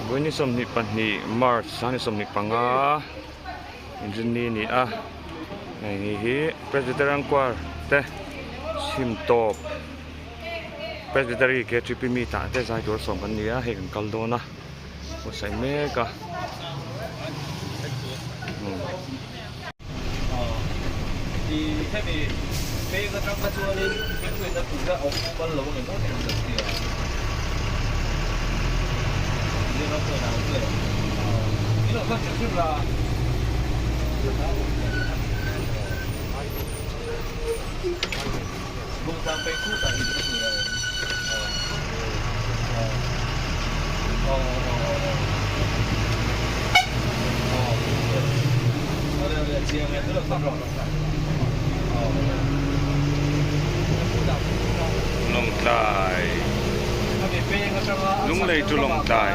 Vawi ni 22 March sang ni 25 inrinni a ni a hei ni hi Presbyterian Choir te chhim tawp Presbytery KTP meet ah te zai tur sawm kan ni a hei kan kal dawn a buatsaih mek a. Lawngtlai Lunglei chu Lawngtlai.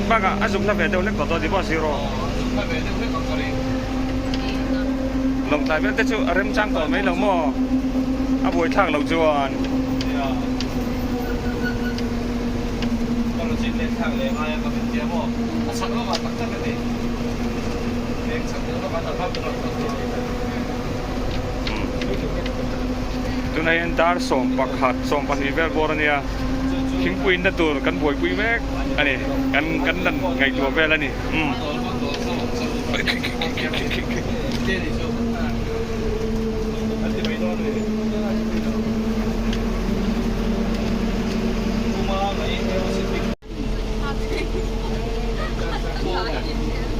Bakah a zuk hla ve deuh hlek tawh dawn ni maw zero. Lawngtlai vel te chu a remchang tawh mai lo maw? A buaithlak loh chuan. Tunah hian dar 11, 12 vel bawr a nia. Thingpui inna tur kan buaipui mek a ni. Kan kan lan ngaihtuah vel a ni. Umm.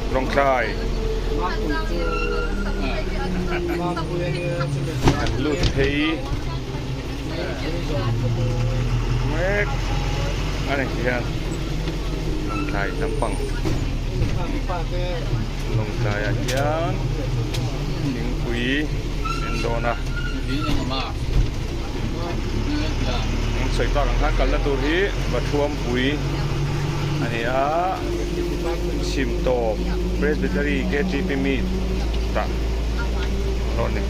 Lawngtlai an lut phei mek a ni hian Lawngtlai lampang Lawngtlai ah hian thingpui an dawn a. Eng sawi tak ang khan kalna tur hi Vathuampui a ni a, chhim tawp Presbytery KTP meet tah a hlawh a ni.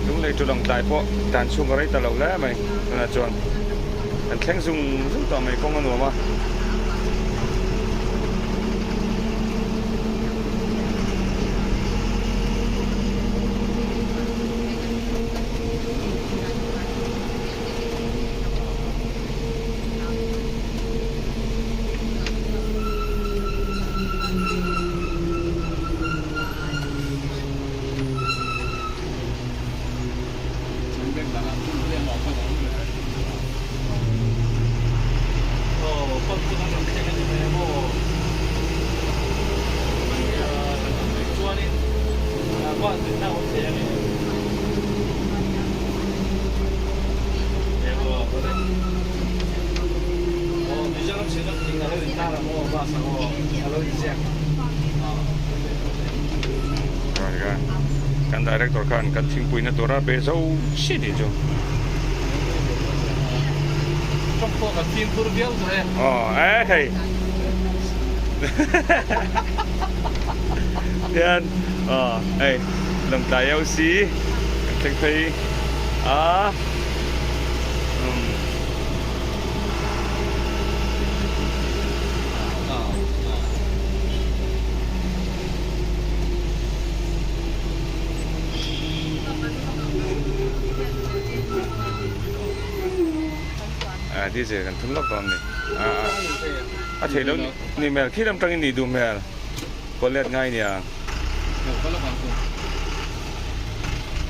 Lunglei chu Lawngtlai pawh dan chhung a rei ta lo hle mai tunah chuan kan thleng zung zung tawh mai kawng a nuam a. Kan director khan kan thingpuina tura be zo chi ni chu. Aw e hei hian aw hei Lawngtlai LC kan thleng phei a umm. Ah DJ kan thum lawk dawn a ni ah a theih loh ni hmel khi lam tangin nih duh hmel kaw let ngai nia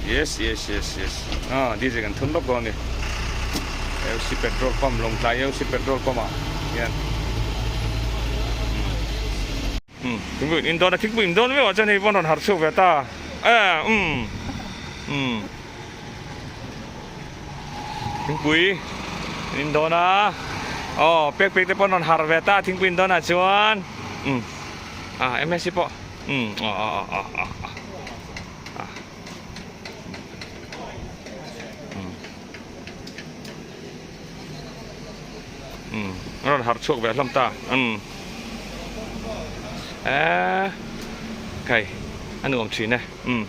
yes yes yes yes ah DJ kan thum lawk dawn a ni LC petrol pump Lawngtlai LC petrol pump ah hian. Umm thingpui in dawn a thingpui in dawn viau ah chuan hei pawn rawn harh chhuak ve ta e umm umm thingpui in dawn a aw pek pek te pawn rawn harh ve ta thingpui in dawn ah chuan umm ah msc pawh umm aw aw aw aw aw. harh chhuak ve hlawm ta. Umm. Eee kai a nuam thin e. Umm.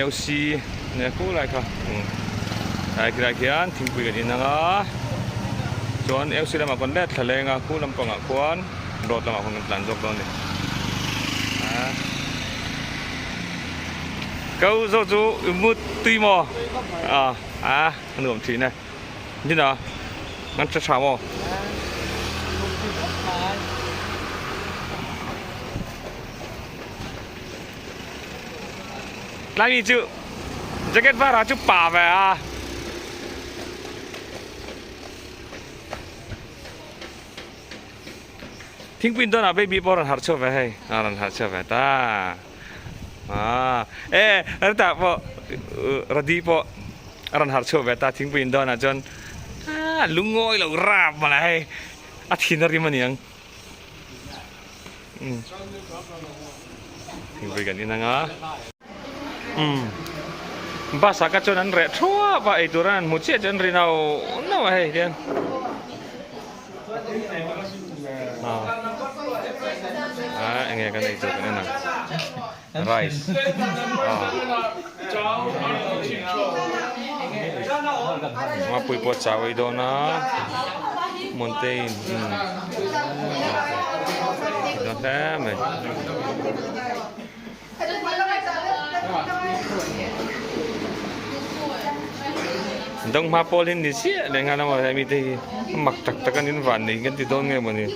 LC nia khu lai kha umm tlai khilai khian thingpui kan in ang a chuan LC lamah khawn let thla leng a khu lampangah khuan road lamah khawn kan tlan zawk dawn a ni ko zawk chu i mut tui maw a a nuam thin e. Nina an tha tha maw? Laimi chu jacket var ah chu pa ve a. Thingpui dawn ah baby pawh a rawn harh chhuak ve hei a rawn harh chhuak ve ta ah e hetah pawh radi pawh a rawn harh chhuak ve ta thingpui in dawn ah chuan ah lungawi lo rap mawlh a hei a thin a rim a niang thingpui kan in ang a umm bus ah ka chuan an reh thuap a eitur an han hmu chiah chuan an ri nauh nauh a hei hian. Ah enge kan ei tur kan en ang rice ah ngapui pawh chau ei dawn a mountain umm dawn hle mai. Donghma pawl hi ni chiah leh nghal a hemi te hi a mak tak tak a nin van nei kan ti dawn nge mawni.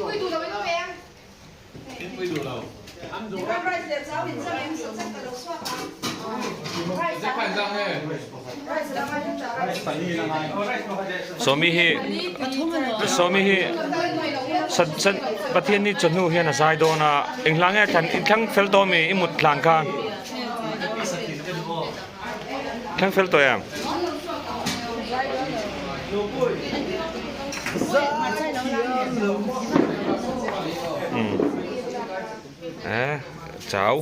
Sawmi hi Sawmi hi Pathian ni chawhnu hian a zai dawn a eng hla nge thlan i thlang fel tawh ami i mut hlan kha thlang fel tawh em? Eh chau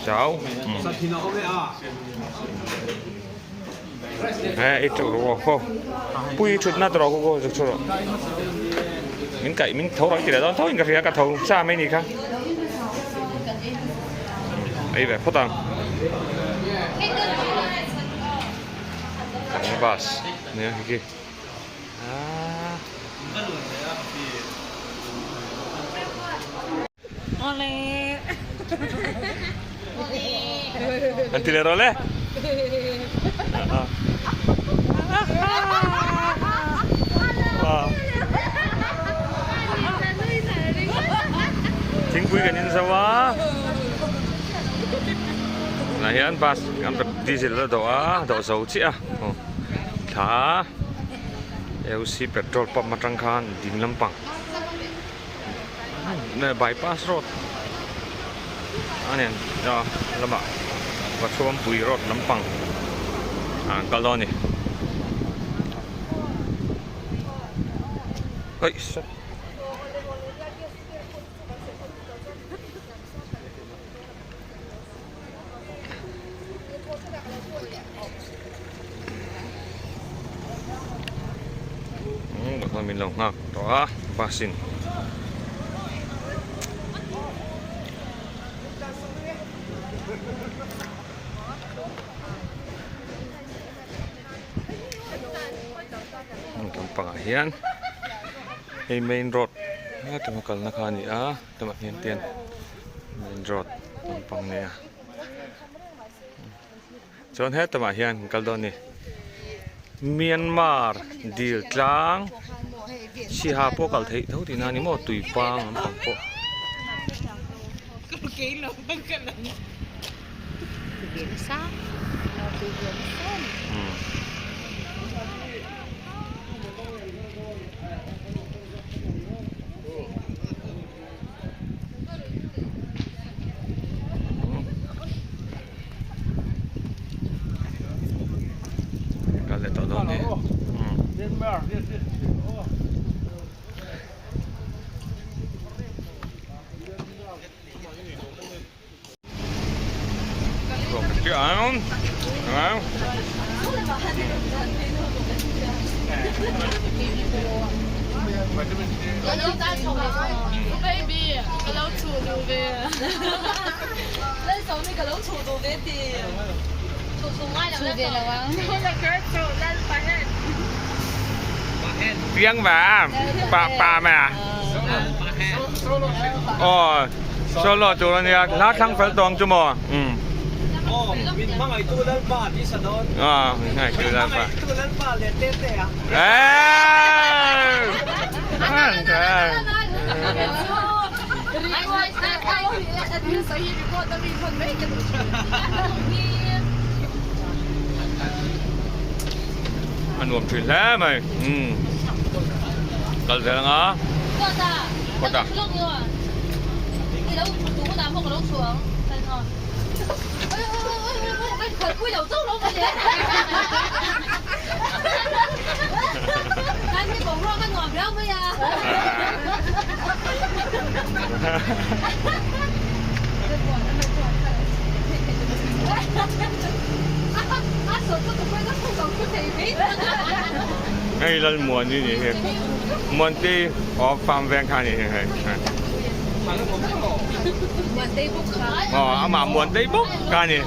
chau eh i chu ro ho pui thut na tawh ko ko chu ro min kai min tho rang ti la dawn tho in ka hria ka tho sa mai ni kha ei ve phawt ang bus nia hi khi An ti leh rawh le. Thingpui kan in zo a. Tunah hian bus kan diesel a dawh a, dawh zo chiah a. Thla AOC petrol pump atang khan ding lampang bypass road a nen a lamah Vathuampui road lampang ah an kal dawn a ni. Umm min lo nghak tawh a bus in lampangah hian hei main road hetah kalna kha a ni a. Tumah hian tian main road lampang a nia chuan hetamah hian kan kal dawn a ni Myanmar dil tlang Siha pawh kal theih tho tihna a ni maw tuipang lampang pawh. Kal leh tawh dawn ni. Ang. Ang. Piang va pa pa mai a. Aw solo tur a nia hla thlang fel tawng chu maw umm. Aw min hmangaihtu Lalpa tih sa dawn. Aw min hmangaihtu Lalpa. Min hmangaihtu Lalpa leh te te a. A nuam thin hle mai umm kal zel anga kawt a. Hei Lalmuani nih hi Muante of Farm Veng kha nih hi hei aw amah Muantei bawk kha ni.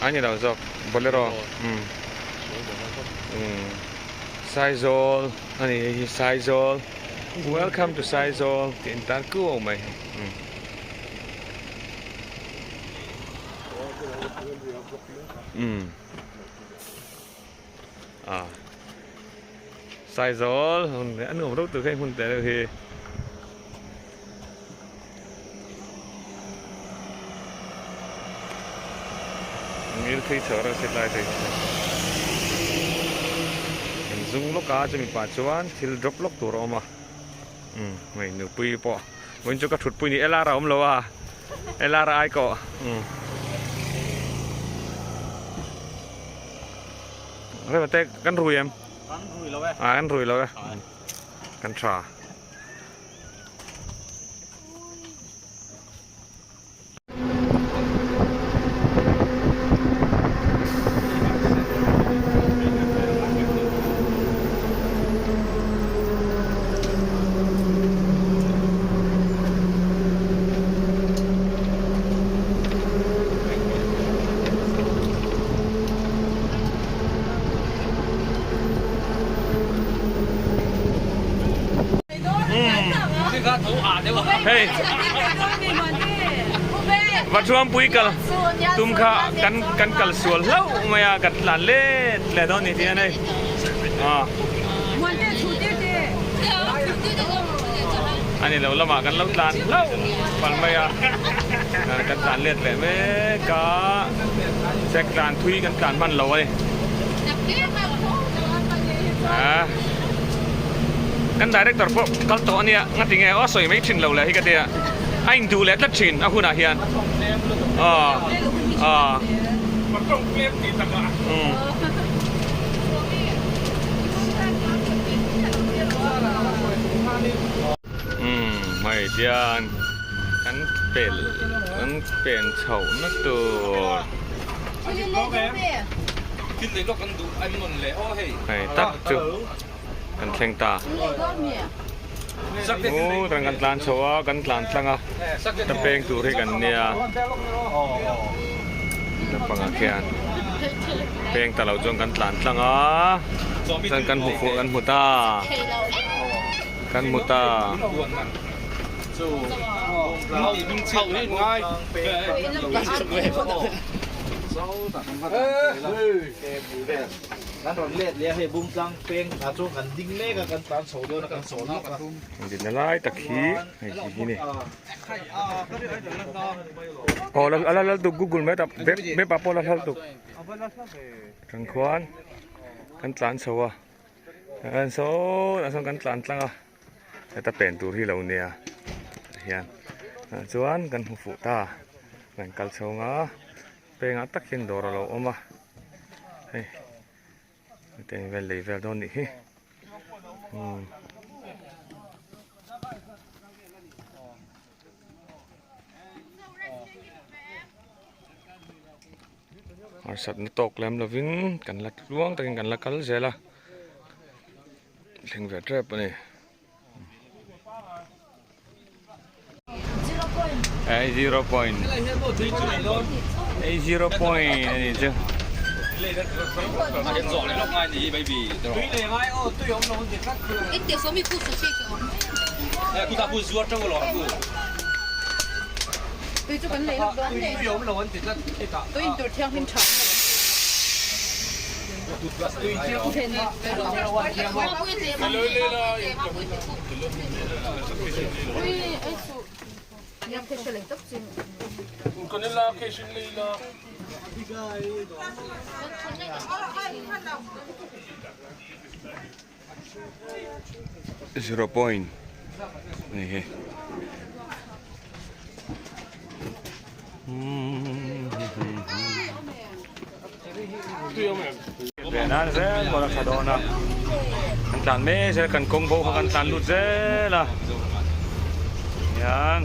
A ni lo zawk bolero umm umm Saizawl a ni hei hi Saizawl welcome to Saizawl tih in tar kuau mai umm. Umm a Saizawl hun a nuam reuh tur kha hmun te reuh hi. Ngil phei chho reuh si tlai thei in zung lawk a chumi pah chuan thil drop lawk tur a awm a umm hei nupui pawh vawiin chu ka thutpui ni LR a awm lo a LR a ai kawh umm. Rema te kan rui em? Kan rui lo e. Ah kan rui lo e. Kan tha. Hei Vathuampui kal tum kha kan kan kal sual hlauh mai a kan tlan let leh dawn ni hian hei ah a ni lo lamah kan lo tlan hlauh palh mai a kan tlan let leh mek a sek tlan thui kan tlan hman lo a ni ah kan director pawh kal tawh a nia ngati nge aw sawi mai thin lo leh hi ka tia a induh leh tlat thin a hunah hian ah ah umm. Umm hei hian kan pel kan pen chhoh na tur hei tak chu kan thleng ta u tan kan tlan chho a kan tlan tlang a ta peng tur hi kan nia lampangah khian peng ta lo chuan kan tlan tlang a chuan kan hmu fuh kan hmu ta. Kan hmu ta. Dinna lai tak hi hei hi hi ni. Aw a la lal tuk google map map ah pawh a la lal tuk. Kan khuan kan tlan chho a. An sawn ah sawn kan tlan tlang a heta pen tur hi lo nia hian ah chuan kan hmu fuh ta kan kal chhung a pengah tak hian dawr a lo awm a hei hetiang vel lei vel dawn nih hi. Umm. Harsatna tawk lem lovin kan la tluang takin kan la kal zel a thleng ve tep a ni. Ei zero point ei zero point a ni chu. Zero point a ni hi. Nan zel bawr a tha dawn a kan tlan mek zel kan kawng bo kha kan tlan lut zel a hian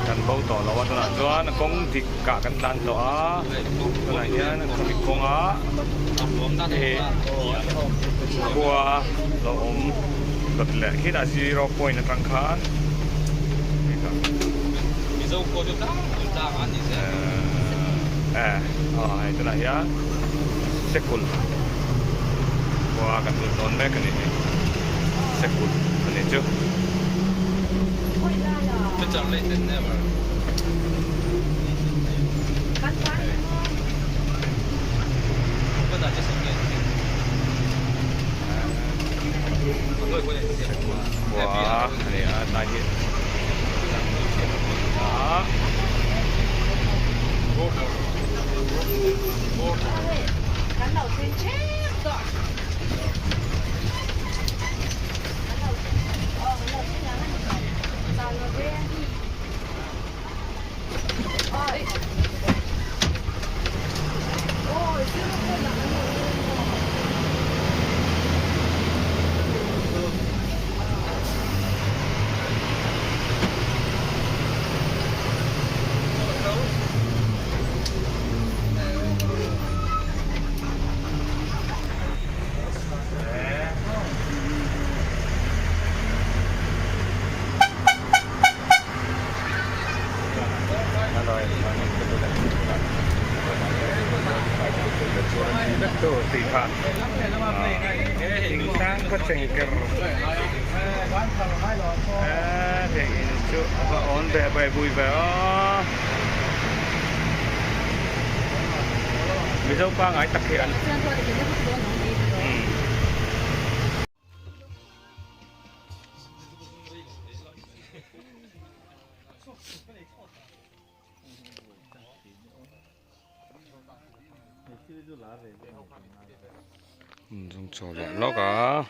kan bo tawh lo a tunah chuan a kawng dik ah kan tlan tawh a tunah hian khami kawnga hei khua lo awm dawt leh khitah zero point atang khan. Eh aw hei tunah hian sekul khua kan lut dawn mek a ni hei sekul a ni chu. Sekul khua a ni a tlai hi. Mizo pangai tak hi an Zung chaw leh lawk a.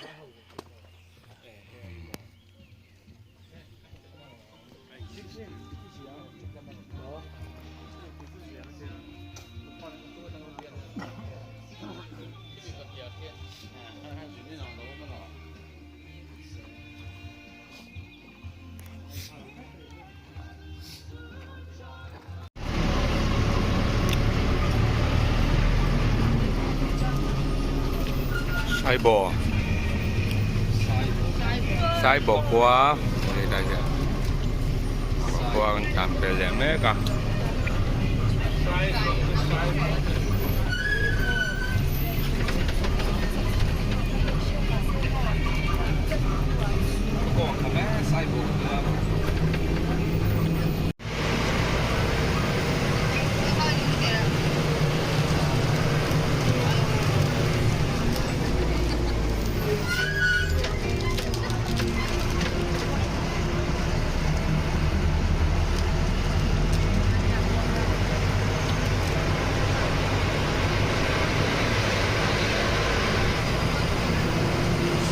Saibaw Saibaw khua helai hian khua an tlan pel leh mek a.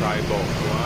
Saibawk khua.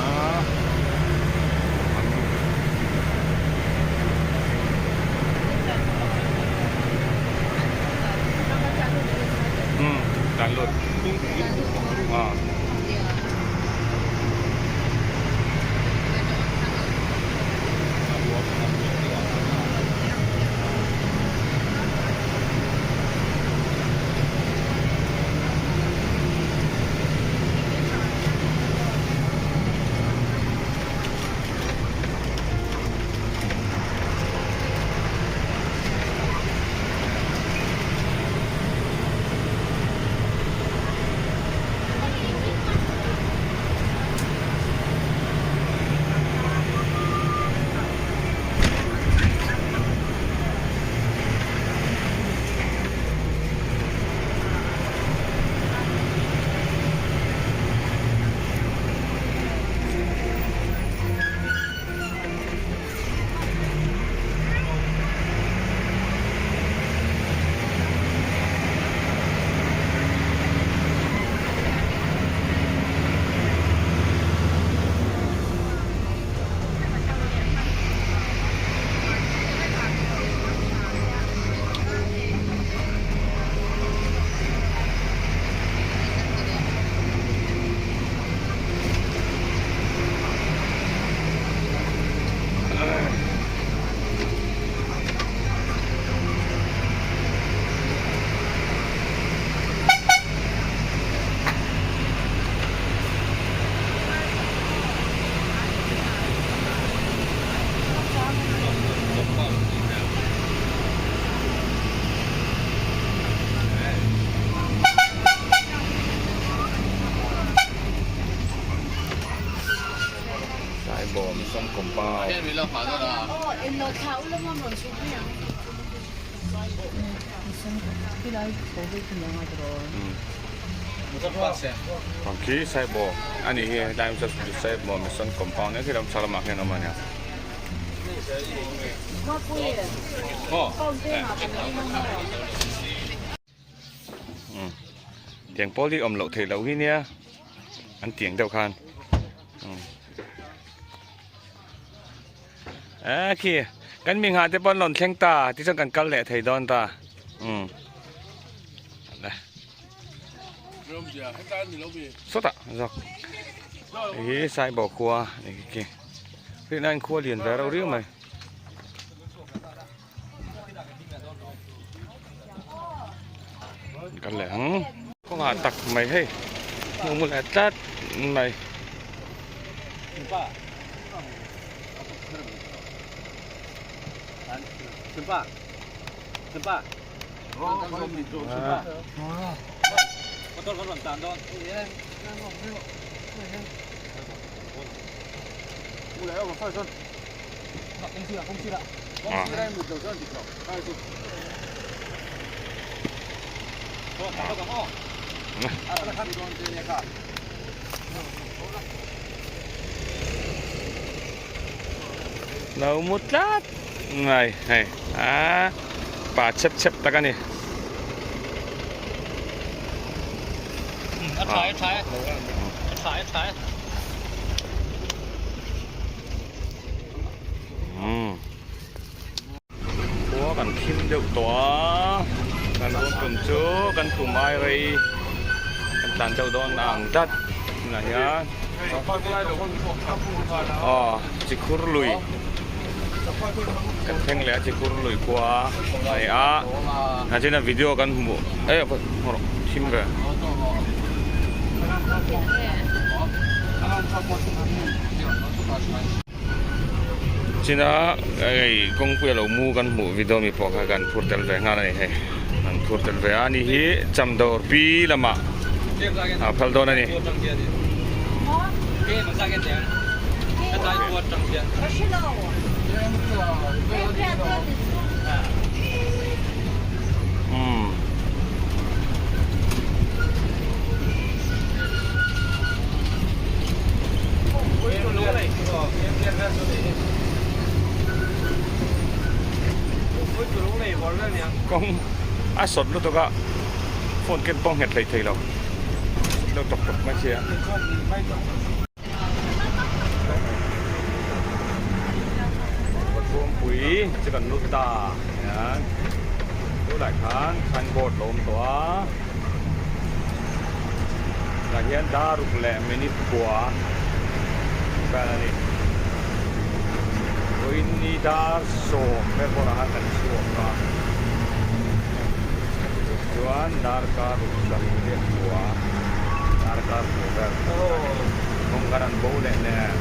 Ang khi Saibaw a nih hi helai hmun chu Saibaw mission compound khi lam chhak lamah khian a awm a nia. Tiang pawl hi awm loh theih loh hi nia an tiang deuh khan a khi kan mi nghah te pawh an rawn thleng ta tichuan kan kal leh thei dawn ta umm sawtah zawk hei hi Saibawh khua a ni khi rinna in khua lian ve reuh riau mai. Kan leh ang kawngah tak mai hei hmuh mu leh tlat mai. Lo mu tlat mai hei a pa chep chep tak a ni. A tha a tha a tha a tha. Khua kan thim deuh tawh a, kan rawn tum chu kan tum ai rei kan tlan deuh dawn a ang tlat tunah hian aw chikhur lui kan thleng leh a chikhur lui khua a ni a a chena video kan hmuh eh thim ve. China hei kawngpui a lo mu kan hmuh video mi pawh kha kan phur tel ve nghal a ni hei an phur tel ve a ni hi chamdawr pi lamah a phal dawn a ni. Kawng a sawt lutuk a phone ken pawh nghet hlei thei lo lo tawk tawk mai sia. Khuangpui chu kan lut ta hian tunah khan signboard lo awm tawh a. Tah hian dar ruk leh minute kua vel a ni. Vawiin ni dar sawm vel pawh ah khan kan chhuak a. Chuan darkar ruk sarih leh kua darkar kua vel kawng kan an bo leh nen.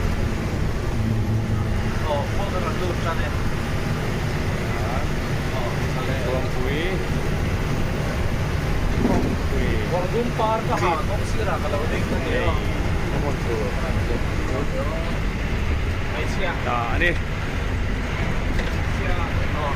Kawngpui. Kawrdum par ka ha kawng sirah ka lo ding a ni aw. Hmeichhia. Ta a ni. Hmeichhia aw.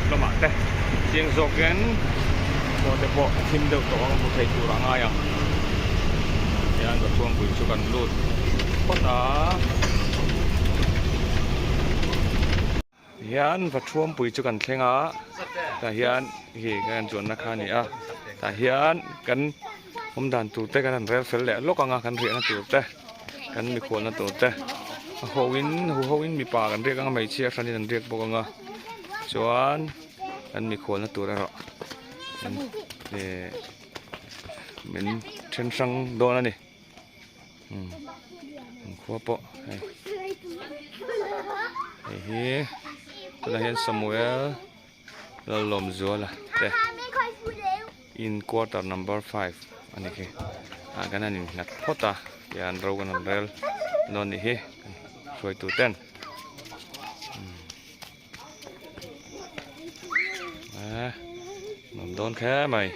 Lamah te chiang zawkin chaw te pawh a thim deuh tawh ang hmu thei tur a ngai ang tihian Vathuampui chu kan lut phawt a. Hian Vathuampui chu kan thleng a tah hian hei kan chuanna kha a ni a tah hian kan awm dan tur te kan han rel fel leh lawk ang a kan riahna tur te kan mikhualna tur te a ho in hu ho in mipa kan riak ang a hmeichhia hranin an riak bawk ang a chuan kan mikhualna tur erawh min then hrang dawn a ni. Umm an khua pawh hei hei hi tunah hian Samuel Lalawmzuala te in quarter number 5 a ni khi. Ah kan han innghat phawt a tihian ro kan han rel dawn nih hi hruaitu ten eh nuam dawn kher mai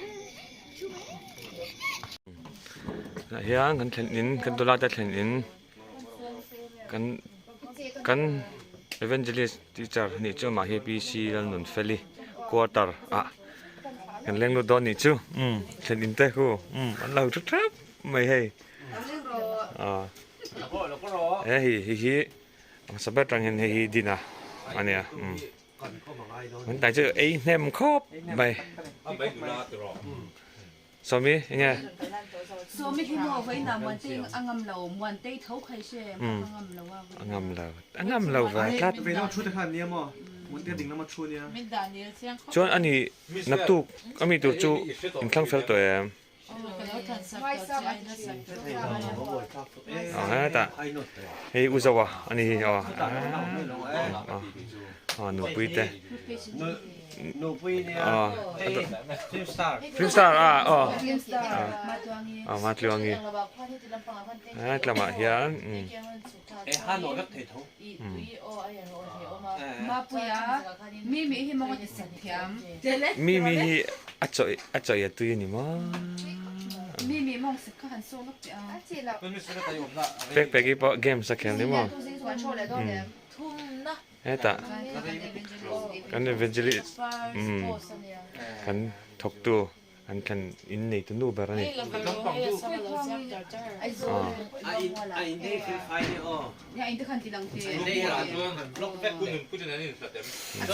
tah hian kan thlen in kan tula te thlen in kan kan evangelist teacher nih chu amah hi P C Lalnunfeli quarter ah kan leng lut dawn nih chu umm thlen in te khu umm an lo thu thap mai hei ah he hei hei hi hmasa ber atang hian hei hi din a ania umm an tai chu ei hnem khawp mai. Sawmi enge? Sawmi hi maw vawiinah Muantei a ngam lo, Muantei tho khai hre a ngam lo a. A ngam lo, a ngam lo ve tlat. Chuan ani naktuk a mi tur chu in thlang fel tawh em? Aw hetah hei u Zoa ani hi aw aw nupui te. Film star a aw aw Matluangi a tlamah hian Mimi hi a chawih a chawih a tui a ni maw Pek peki pawh games a khel ni maw. Hetah kan evangelist umm kan thawktu an thlan in neitu nu ber a ni.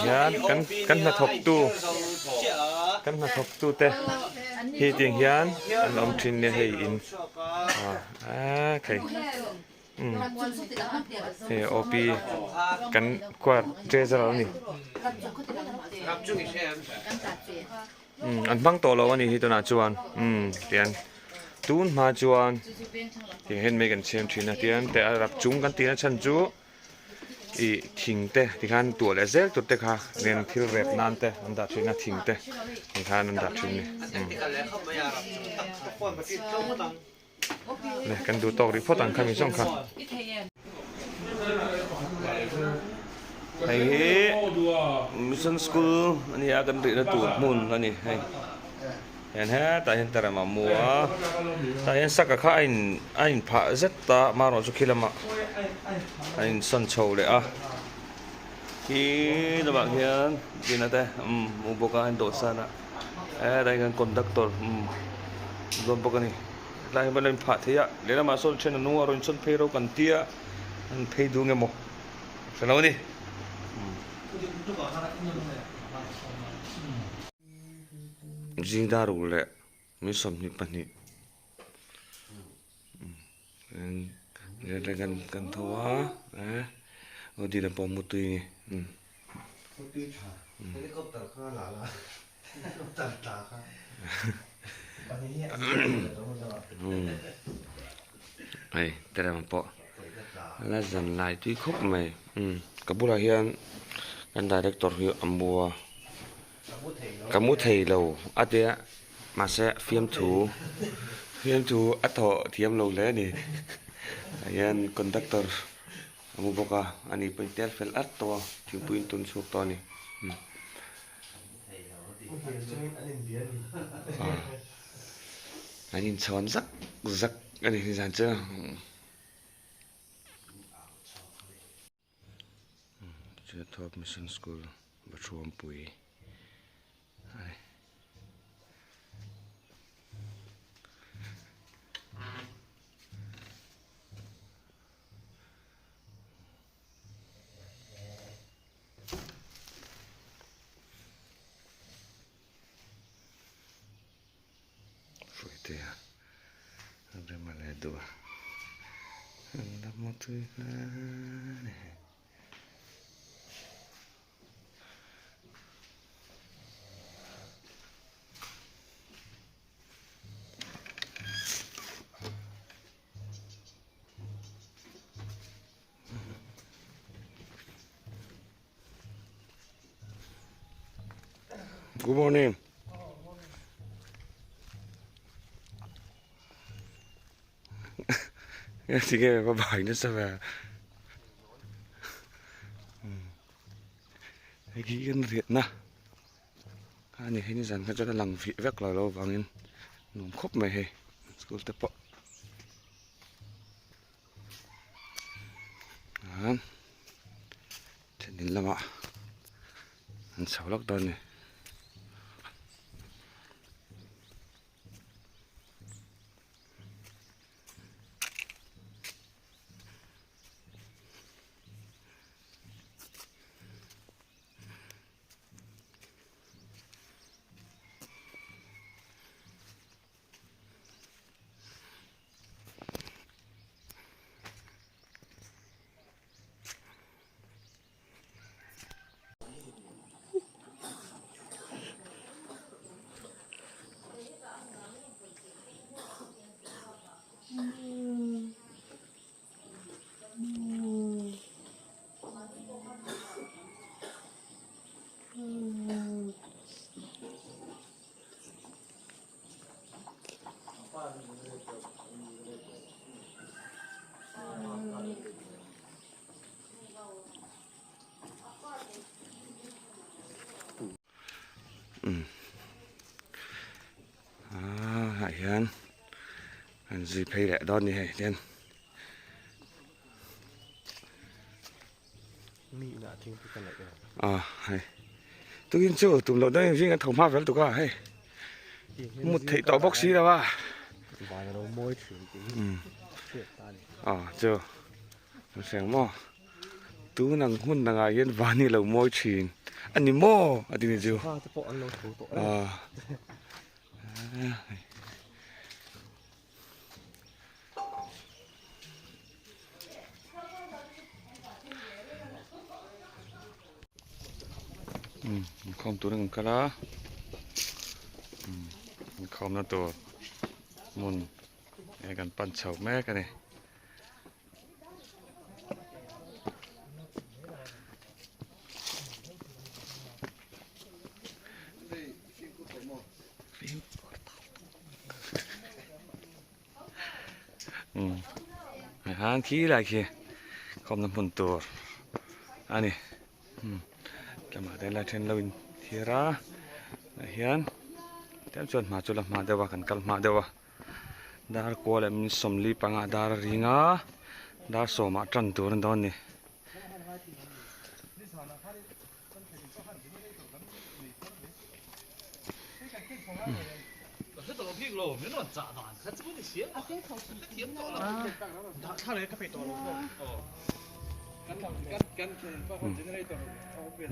Hian kan kan hnathawktu kan hnathawktu te hi tiang hian an awm thin nia hei in ah khai. Hei OP kan kuar treasurer a ni. An hmang tawh lo a ni hi tunah chuan tian tun hma chuan tiang hian mai kan siam thin a tian teh a rap chung kan tihna chhan chu ih thing te tikhan tuah leh zel tur te kha nen thil rep nan te an dah thin a thing te tikhan an dah thin a ni. Le kan duh tawk rih phawt ang kha mi zawng kha. Hei hi Mission School a ni a kan rihna tur hmun a ni hei. Hian hetah hian terem a mu a tah hian saka kha a in a in phah zet a marawh chu khi lamah a in sawn chho leh a khi lamah khian dina te umm hmu bawk a dawhsan ah. Hetah hian conductor umm dawn bawk a ni hetlai hi an phah thei a lehlamah sawn then a nung a rawn sawn phei ro kan tia an phei duh nge maw hre lo a ni. Zingdar uk leh mi 22 umm kan tho a eh aw dil a pawh mutui a ni umm. Hei terem pawh la zan lai tui khawp mai umm ka bulah hian kan director hi a mu a ka mu thei lo a tia mahse fiamthu fiamthu a thawh thiam lo hle a ni tah hian conductor a mu bawk a ani pawhin tel fel at tawh a thingpui in tun chhuak tawh a ni. An inchhawn zak zak a ni nizan chu. Chhiathawp Mission School Bathuampui a ni. Hruaitea a rem a leh duh a an la hmu tui hle a ni. Good morning. Tinge va bai nasa ve. Hei khi kan riahna a ni hei nizan kha chuan a lang vih vek lo lo vangin nuam khawp mai hei school te pawh. Thenin lamah an chho lawk dawn a ni. Ah hian an zui phei leh dawn ni hei hian mi inah thingpui ka neih ah hei tukin chu tum loh deuhin zing an tho hma fel tuk a hei mut theih tawh bawk si lo a van alo mawi thin tih hi hriat ta a ni ah chu an hriang maw tun ang hun dangah hian van hi alo mawi thin a ni maw a ti ni chu sangha te pawh an lo tho tawh ah. Inkhawm turin an kal a inkhawmna tur hmun eh kan pan chho mek a ni. Han khi lai khi khawmna hmun tur a ni tlangah te lai then lo in thlir a tah hian tlem chuan hma chu la hma deuh a kan kal hma deuh a dar kual leh min sawmli panga dar a ring a dar sawmah tan tur a ni dawn a ni.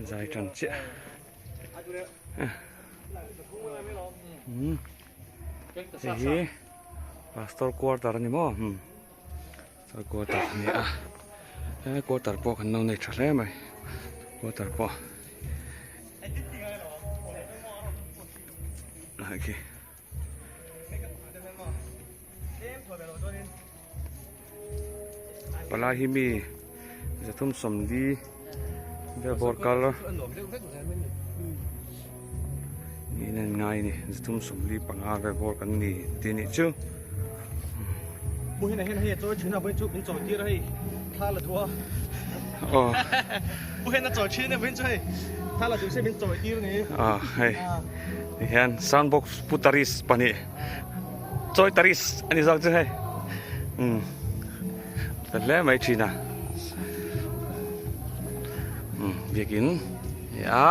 Zai tan chiah hei hi pastor quarter a ni maw pastor quarter a ni a he quarter pawh kan lo nei tha hle mai quarter pawh ah khi. Palai hi mi zathum sawmli vel bawr kal niin an ngai a ni zathum sawmli panga vel bawr kan ni tih a nih chu. Aw hei tihian sound box putaris pahnih. Chawi taris a ni zawk chu hei umm ta hle mai thin a umm biakin a ni a.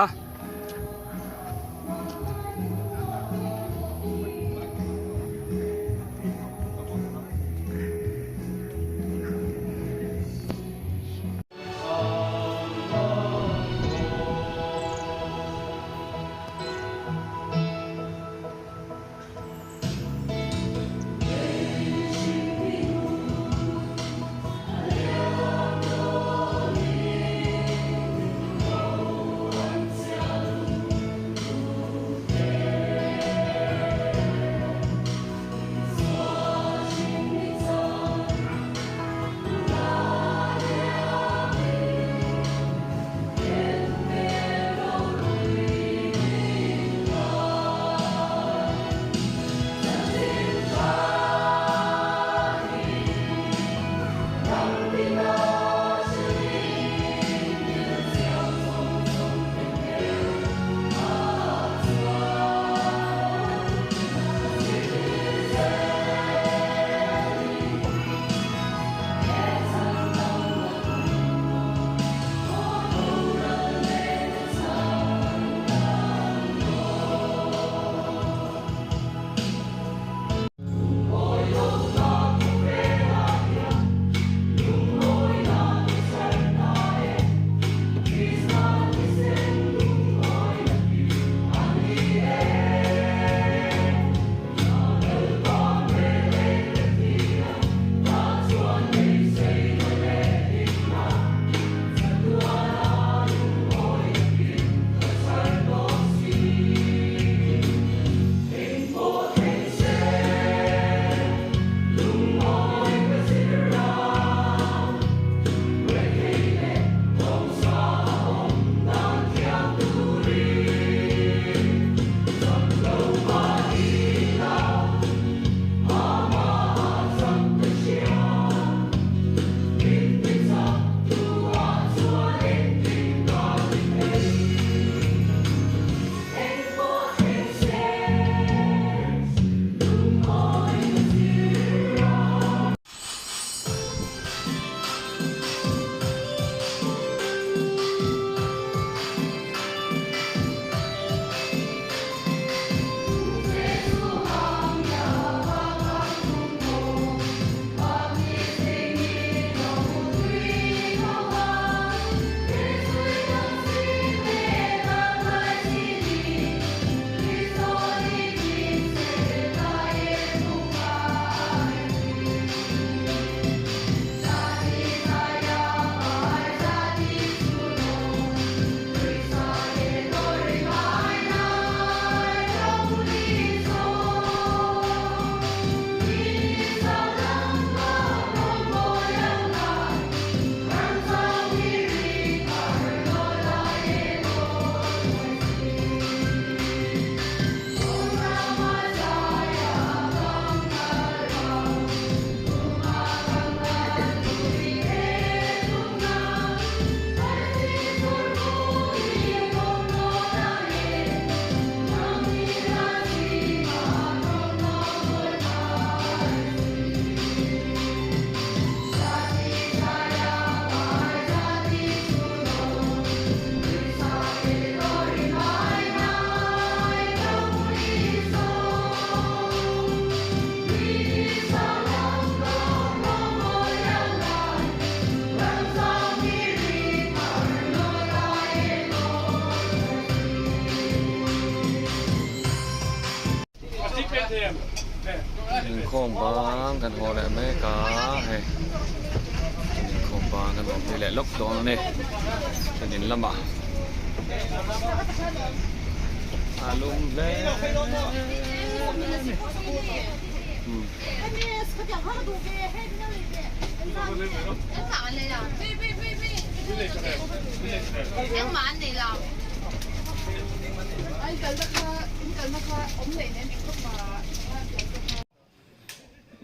Inkhawm bang kan haw leh mek a hei inkhawm bang kan haw phei leh lawk dawn a ni thlen in lamah a lum hle a ni.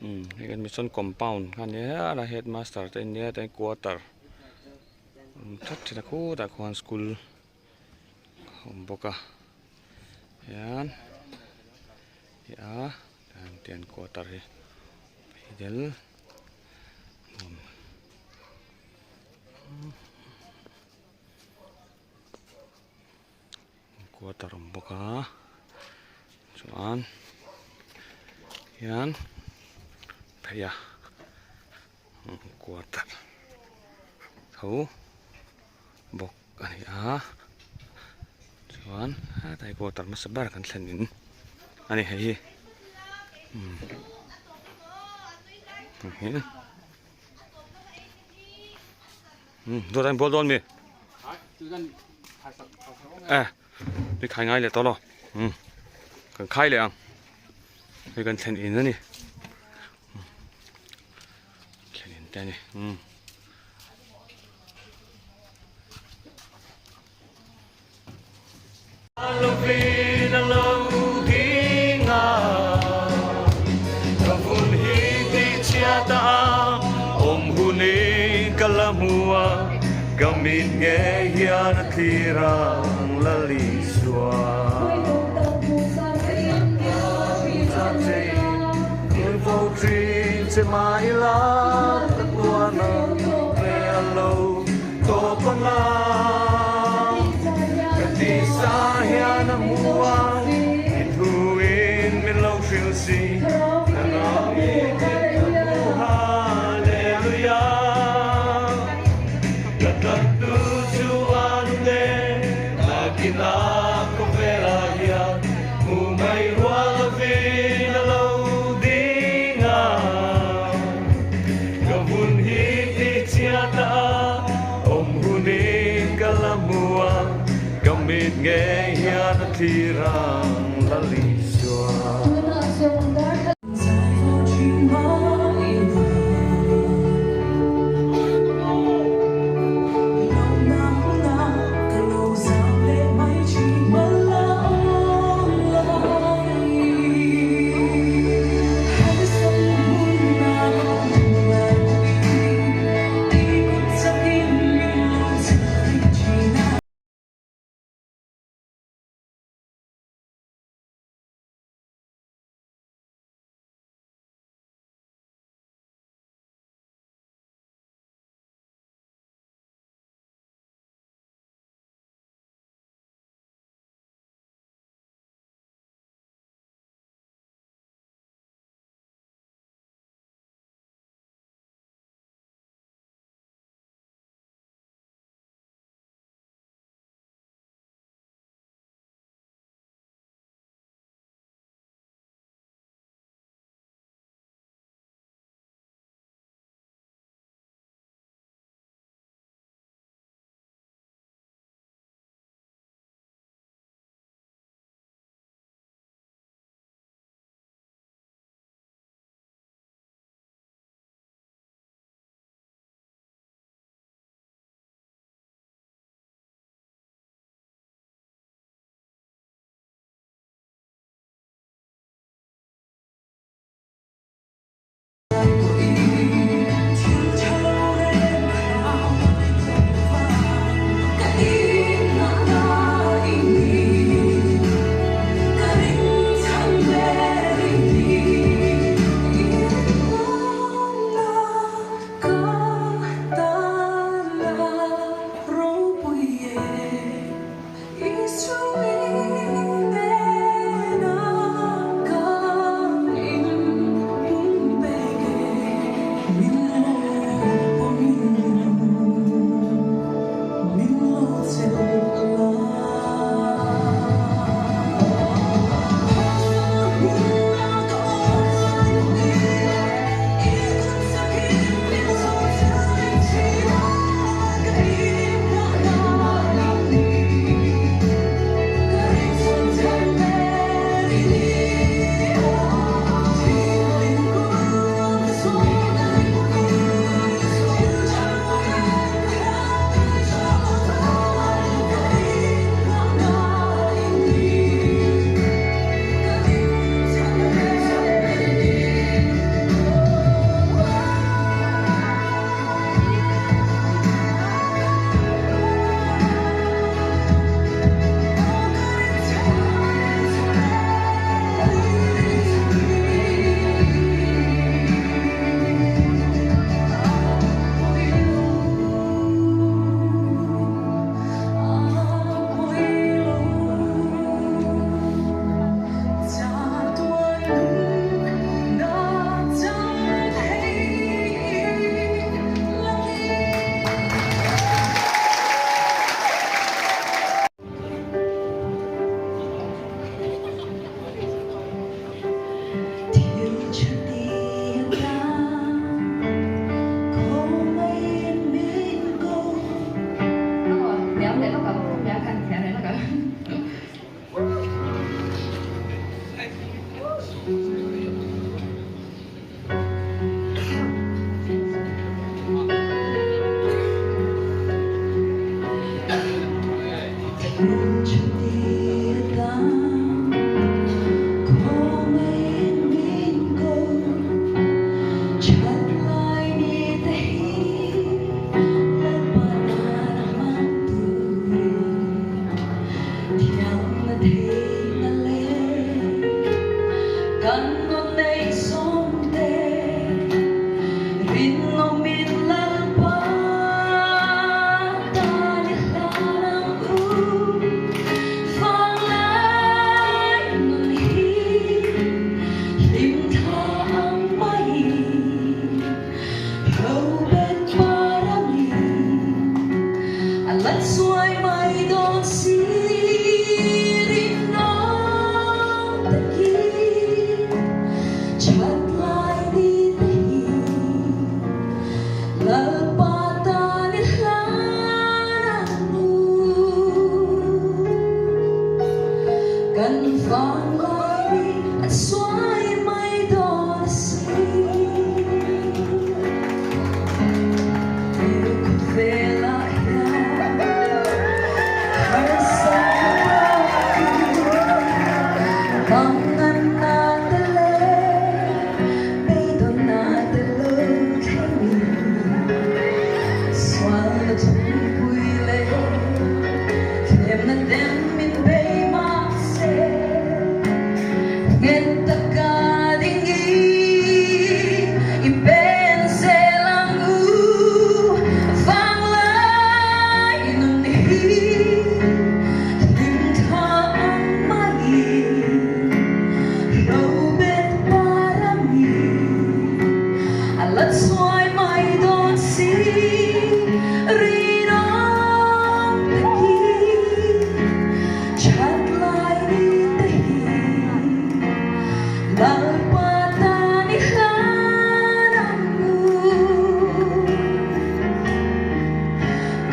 Umm hei kan mission compound kha nia helai headmaster te nia te quarter awm that thin a khutah khuan school a awm bawk a hian hi a tian quarter hi phei del nuam. Quarter awm bawk a chuan hian phei a quarter tho bawk a ni a chuan hetlai quarter hmasa ber kan thlen in a ni hei hi umm Dawt a inbual dawn mi? Eh, mi khai ngai leh tawh lo. Um, kan khai leh ang. Hei kan thlen in a ni. Thlen in te a ni. Um.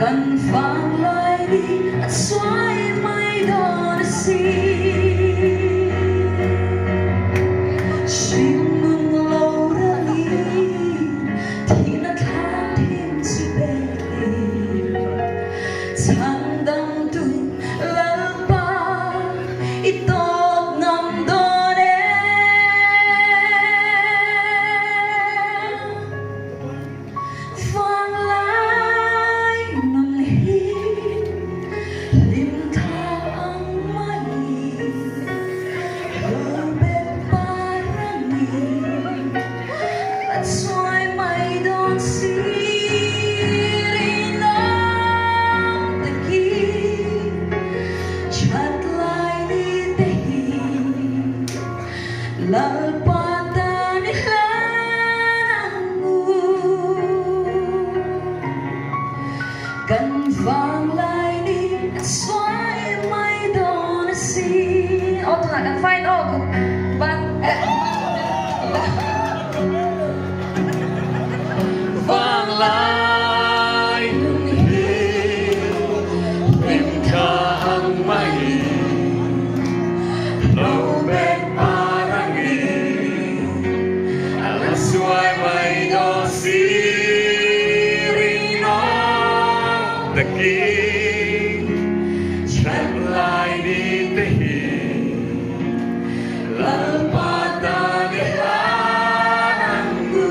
Kan vanglai ni a chuai mai dawn a si. Hringnun lo ralin thihna thlang thim chu belin chhan dangtu Lalpa i tawp ngam dawn em? Vanglai nun hi hlim tha ang mai Hlawbet par a ni a chuai mai dawn si Rinawm takin that lai ni te hi Lalpa tan i hlan ang u. Kan vanglai ni a suai mai dawn a si. Aw tunah kan fine aw kut ban eh. Vanglai nun hi hlimthla ang mai. Lo bet par angin a la suai mai dawn si rinawm takin that lai ni te hi Lalpa tan i hlan ang u.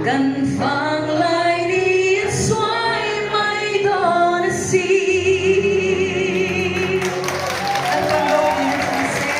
Kan vanglai ni a suai mai dawn a si. Kan van ropui na chu ni se.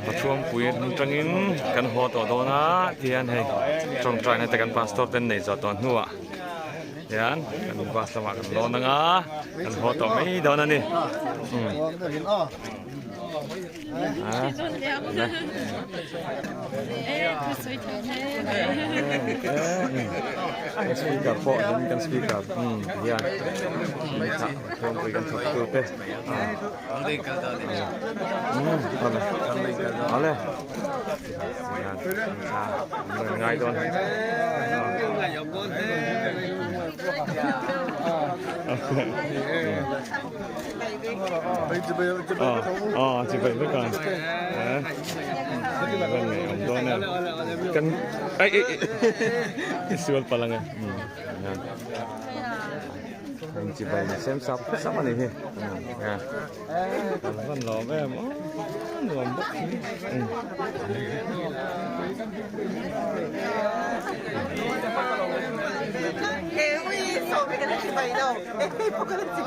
Pathuampui atangin kan haw tawh dawn a tihian hei tawngtaina te kan pastor ten nei zawh tawh hnuah hian kan bus lamah kan lawn ang a kan haw tawh mai dawn a ni. Speaker pawh hian kan speaker hian Pathuampui kan thawk tu te. Awle ngai dawn Ờ, chỉ vậy với còn Kan ay ay ay. Sual pa lang eh. Inchibai sem sap sap a nih hi. Kan van lawm em aw nuam bawk hi.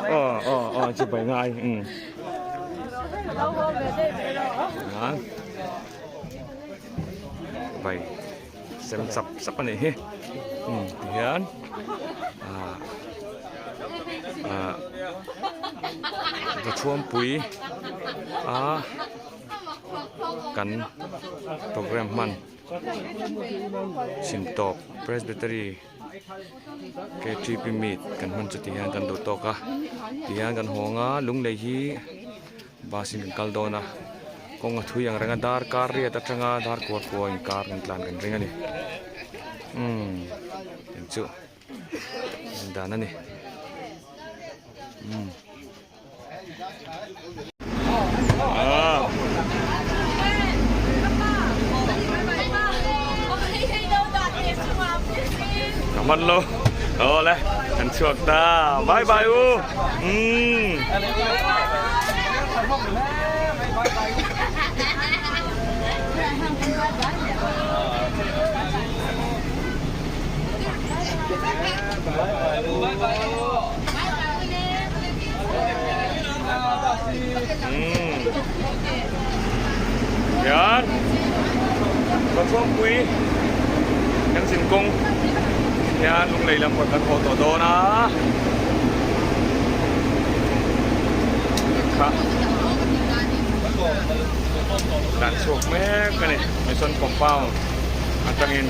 Aw aw aw chibai ngai. Bai sem chap chap a nih hi tihian ah ah Vathuampui a kan program hman chhim tawp Presbytery K_T_P meet kan hman chu tihian kan duh tawk a tihian kan hawng a lunglei hi. Bus in kan kal dawn a, kawng a thui ang reng a, dar kar riat atanga dar kuar kuar in kar kan tlan kan ring a ni. Umm eng chu eng dan a ni. Umm. Ah. Ka man lo. Awle kan chhuak ta. Bye bye u. Umm. Hian Pathuampui kan zin kawng hian lunglei lam pawh kan haw tawh dawn a kha dan chhuak mek a ni mission compound atangin.